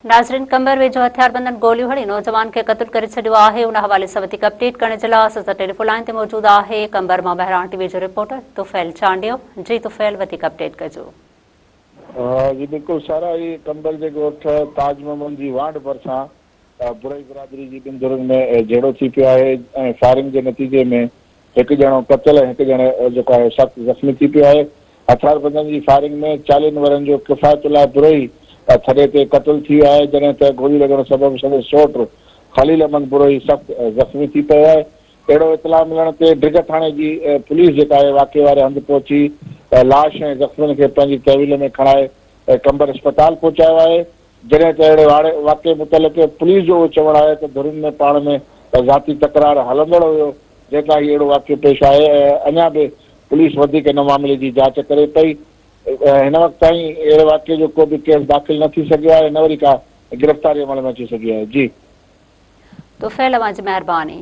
ناظرين قمبر ويجهو هٿياربندن گوليون هڻي نوجوان کي قتل ڪري ڇڏيو آهي ان حوالي سان وڌيڪ اپڊيٽ ڪرڻ جي لاء اسان سان ٽيليفون لائين تي موجود آهي قمبر مان مهراڻ ٽي وي جو رپورٽر طفيل چانڊيو جي طفيل وڌيڪ اپڊيٽ ڪجو. جي بلڪل سارا هي قمبر جي ڳوٺ تاج محمد جي وانڍ ڀرسان برئي برادري جي ٻن ڌرين ۾ جهيڙو ٿي پيو آهي ۽ فائرنگ جي نتيجي ۾ هڪ ڄڻو قتل ۽ هڪ ڄڻو جيڪو آهي سخت زخمي ٿي پيو آهي. هٿياربندن جي فائرنگ ۾ چاليهن ورهين جو ڪفايت الله بروهي ٿڏي تي قتل ٿي ويو آهي جڏهن ته گولي لڳڻ سبب سندس سوٽ خليل احمد بروهي سخت زخمي ٿي پيو آهي. اهڙو اطلاع ملڻ تي ڊگهه ٿاڻي جي پوليس جيڪا آهي واقعي واري هنڌ پهچي لاش ۽ زخمين کي پنهنجي تحويل ۾ کڻائي قمبر اسپتال پهچايو آهي. جڏهن ته اهڙي واقعي متعلق پوليس جو اهو چوڻ آهي ته ڌرين ۾ پاڻ ۾ ذاتي تڪرار هلندڙ هيو جنهن تان هي اهڙو واقعو پيش آهي ۽ اڃا به پوليس وڌيڪ ان معاملي جي جاچ ڪري پئي هن وقت تائين اهڙي واقعي جو ڪو به ڪيس داخل نه ٿي سگهيو آهي نه وري ڪا گرفتاري عمل ۾ اچي سگهي آهي جي. طفيل اوهان جي مهرباني.